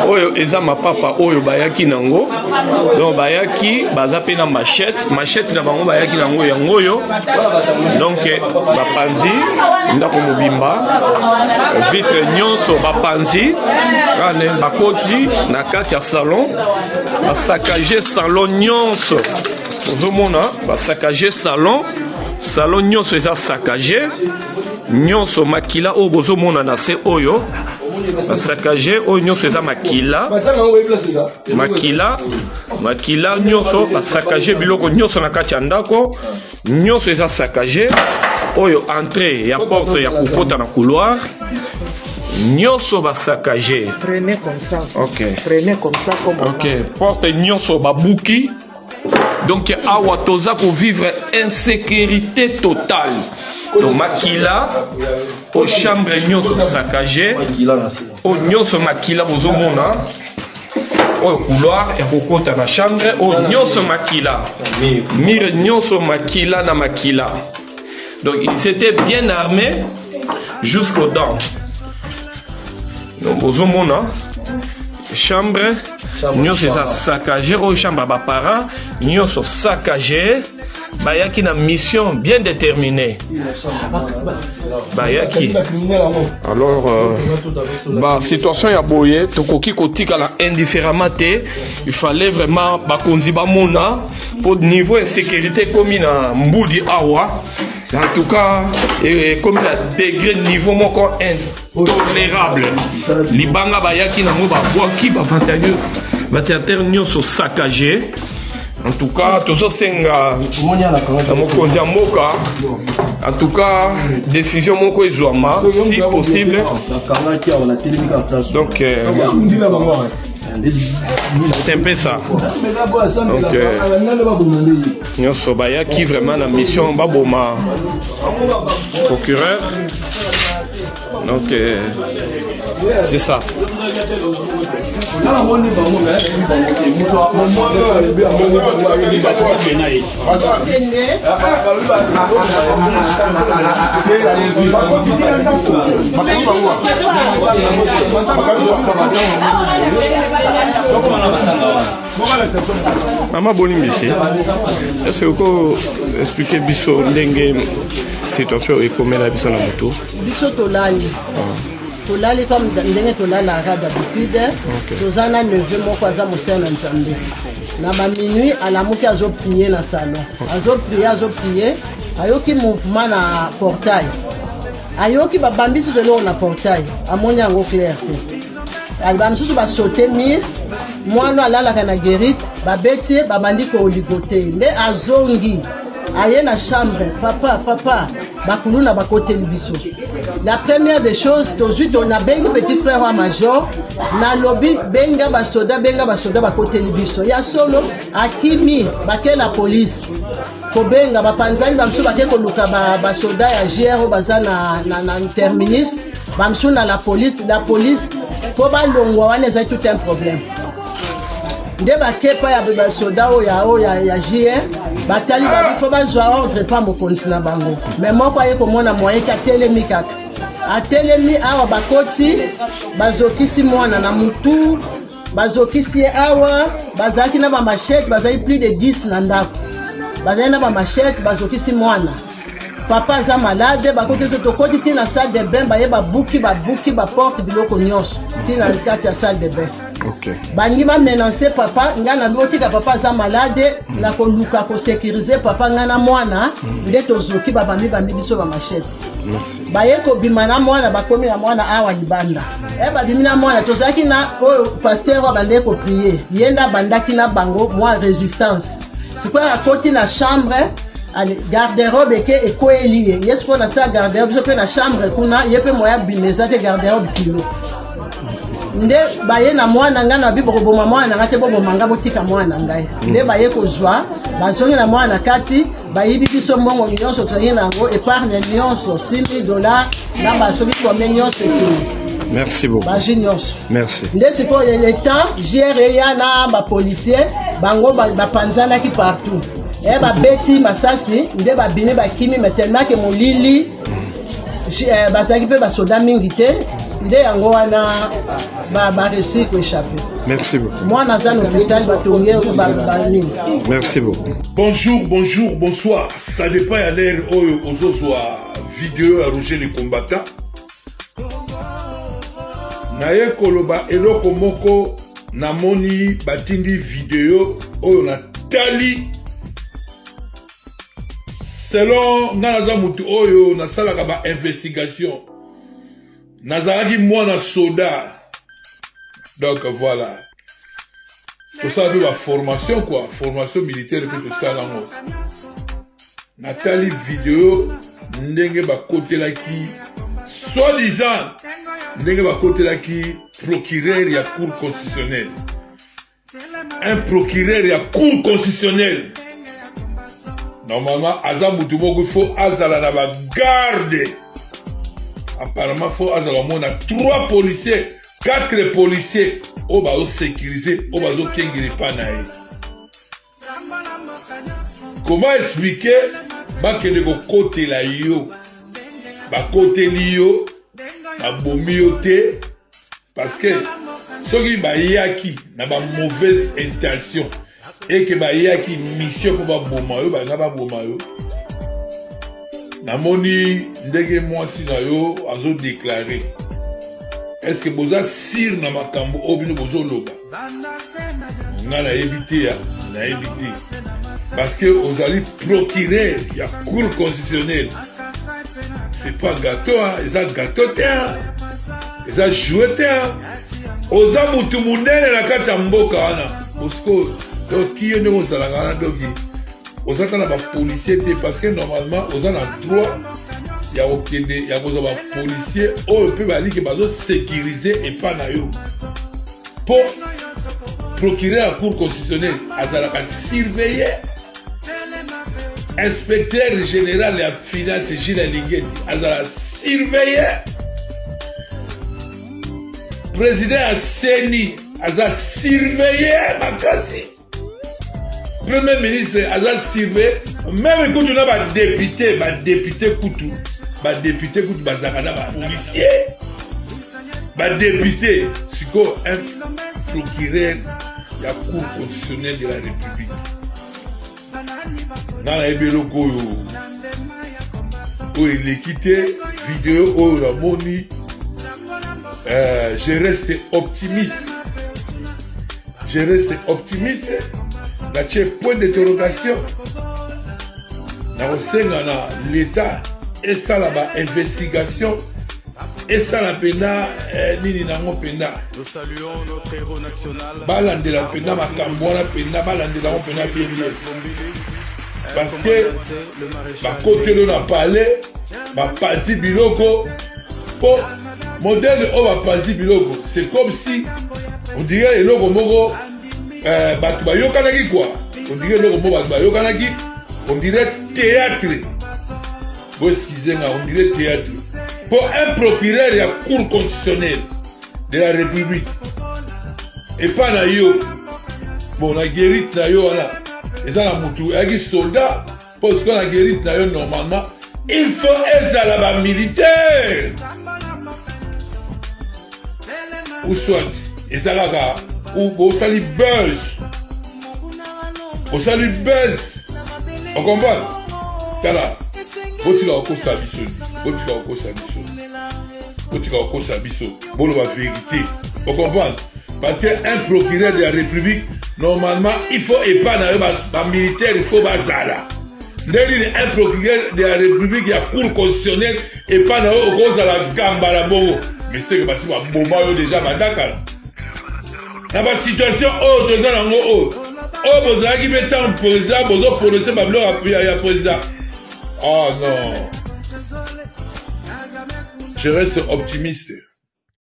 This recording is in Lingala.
Oyo eza mapapa oyo bayaki nango. Donc bayaki baza pe na machette, machette na bango bayaki nango yango oyo. Donc bapanzi ndako mobimba, vitre nyonso bapanzi, bakoti na kati ya salon, basakage salon nyonso. Ozomona basakage salon, salon nyonso eza saccagé. Nyonso makila oyo bozomona na se oyo basakage oyo nyonso eza makila, makila, makila nyonso basakage biloko nyonso na kati ya ndako nyonso eza saccagé. Oyo entrée ya porte ya kokota na couloir nyonso basakage. Prenez comme ça. Ok. Prenez comme ça comme Ok, porte nyonso babuki. Donc awa toza ko vivre insécurité totale. Donc makila au chambre nyonso saccagé, au nyonso makila bozomona, oyo couloir ya kokota na chambre, oyo nyonso makila, mire nyonso makila na makila. Donc ils étaient bien armés jusqu'aux dents. Donc bozomona chambre nyonso eza saccagé, oyo chambre ya baparent nyonso saccagé. Bayaki na mission bien déterminée, bayaki. Alors ba situation ya boye tokoki kotikala indifféremment te. Il fallait vraiment bakonzi bamona po niveau insécurité ekomi na mbudi awa. En tout cas ekomi na degré niveau moko intolérable. Libanga bayaki nango babwaki ba ventilateur nyonso saccagé. En tout cas tozosenga na mokonzi ya mboka, en tout cas décision moko ezwama si possible. Donc c'est un peu ça. Donc nyonso bayaki vraiment na mission baboma procureur. Donc c'est ça. Mama bolimbisi, est-ce que oko expliquer biso ndenge situation ekomela biso na motu? Biso tolali, tolali comme ndenge tolalaka d'habitude. Toza na neveu moko aza mosala na Nzambe. Na baminuit alamuki, azoprier na salon, azoprier, azoprier, ayoki mouvement na portail, ayoki babambisi eloko na portail, amoni yango clair te. Bamisusu basaute mur, mwana alalaka na guérite, babeti ye, babandi koligote. Nde azongi, aye na chambre: "Papa, papa, bakuluna bakoteli biso." La première des choses, tozwi to nabengi petit frère wa major, nalobi: "Benga basoda, benga basoda, bakoteli biso." Ya solo, akimi, bake la police kobenga, bapanzani, bamosusu bake koluka basoda ya GR oyo baza na terminus, bamosusu na la police. La police mpo balongwa wana ezali tout un problème. Nde bakepa ya basoda oyo ya GR batali, babi mpo bazwa ordre mpa mokonzi na bango. Me moko aye komona moyen te, atelemi kaka, atelemi awa. Bakoti, bazokisi mwana na mutu, bazokisi ye awa. Bazalaki na bamachette, bazali plus de 10 na ndako, bazali na bamachette, bazokisi mwana. Papa aza malade. Bakoti biso, tokoti ti na salle de bain, baye babuki, babuki baporte, biloko nyonso ti na kati ya salle de bain. Bangi bamenacer papa. Ngai na otika papa aza malade, na koluka kosécuriser papa, ngai na mwana nde tozoki, babambi bambi biso bamachette. Baye kobima na mwana, bakomi na mwana awa libanda. E babimi na mwana, tozalaki na oyo pasteur oyo abandaki koprier, ye nde abandaki na bango mwa résistance. Sikoyo akoti na chambre, ale garde-robe eke ekweyeli ye. Ye sikoyo na sa garde-robe, biso mpe na chambre kuna, ye mpe moya bima eza te, garde-robe kilo. Nde baye na mwana. Ngai na bi bokoboma mwana na ngai te, boboma ngai, botika mwana na ngai. Nde baye kozwa, bazongi na mwana na kati, bayibi biso mbongo nyonso tozali na yango, épargne nyonso, 6000 $ na basoki combien nyonso ekei. Merci beaucoup. Bazwi nyonso. Merci. Nde sikoyo le temps GR eya na bapolicier, bango bapanzanaki partout, e babeti masasi, nde babimi, bakimi. Mais tellement ke molili, bazalaki mpe basoda mingi te. Nde yango wana baréussir koéchapper. Merci beaucoup. Mwana aza na hôpital, batongi banini. Merci beaucoup. Bonjour, bonjour, bonsoir. Ça dépend ya l'heure oyo ozozwa video ya Roger le Combattant. Naye koloba eloko moko. Namoni batindi video oyo, natali. Selon nga, naza motu oyo nasalaka bainvestigation, nazalaki mwana soda, donc voilà, tosala mpe baformation quoi, formation militaire mpe tosala yango. Natali video ndenge bakotelaki, soi-disant ndenge bakotelaki procureur ya Cour constitutionnelle. Un procureur ya Cour constitutionnelle, normalement aza mutu moko, il faut azala na bagarde. Apparemment faut azala mona trois policiers, quatre policiers oyo bazosécuriser, oyo bazokengela epa na ye. Comment expliquer bakende kokotela yo, bakoteli yo, babomi yo te? Parce que soki bayaki na bamauvaise intention, eke bayaki mission mpo baboma yo, balinga baboma yo. Namoni ndenge mwasi na yo azodéclarer. Est ce que boza sûr na makambo oyo bino bozoloba? Nga nayebi te, ya nayebi te, parce que ozali procureur ya Cour constitutionnelle, c'est pas gâteau, hein? Eza gâteau te, hein? Eza jouet te, hein? Oza mutu monene na kati ya mboka wana. Bosiko donc ti yo ndenge ozalaka wana, doki oza ta na bapolicier te, parce que normalement oza na droit ya kokende ya kozwa bapolicier oyo mpe baliki bazosécuriser epa na yo, mpo procureur ya Cour constitutionnelle azalaka surveillé. Inspecteur général ya finance Gilles Alingeti azala surveillé. Président ya CENI aza surveillé makasi. Premier ministre aza surveillé. Même kutu na badéputé, badéputé kutu, badéputé kutu bazalaka na bapolicier, badéputé. Sikoyo un procureur ya Cour constitutionnelle de la République, nga nayebi eloko oyo eleki te. Video oyo namoni, je reste optimiste, je reste optimiste. Natie point d'interrogation. Nakosenga na l'État esala bainvestigation, esala mpenza nini nango mpenza, balandela mpenza makambo wana mpenza, balandela yango mpenza bien bien, parce que bakoteli na palais, bapanzi biloko. Mpo modèle oyo bapanzi biloko, c'est comme si on dirait eloko moko bato bayokanaki quoi, on dirait eloko moko bato bayokanaki, on dirait théâtre. Bo excuse nga, on dirait théâtre, mpo un procureur ya Cour constitutionnelle de la République epa na yo, bon, na guérite na yo wana eza na motu ayaki soldat, mpo sikoyo na guérite na yo, normalement il faut ezala bamilitaire, ou soit eza kaka bosali buzz, bosali buzz, ocomprendre? Tala, botika kokosa biso, botika kokosa biso, botika kokosa biso, boloba vérité, ocomprendre? Parce que un procureur de la République, normalement il faut epa na yo bamilitaire, il faut bazala. Nde nini un procureur de la République ya Cour constitutionnelle epa na yo okozala gambala bongo? Mais seke basi baboma yo déjà bandakala na basituation oyo toza nango, oyo bozalaki mpe ntango président bozoprononcer babiloko ya président. Oh non, je reste optimiste.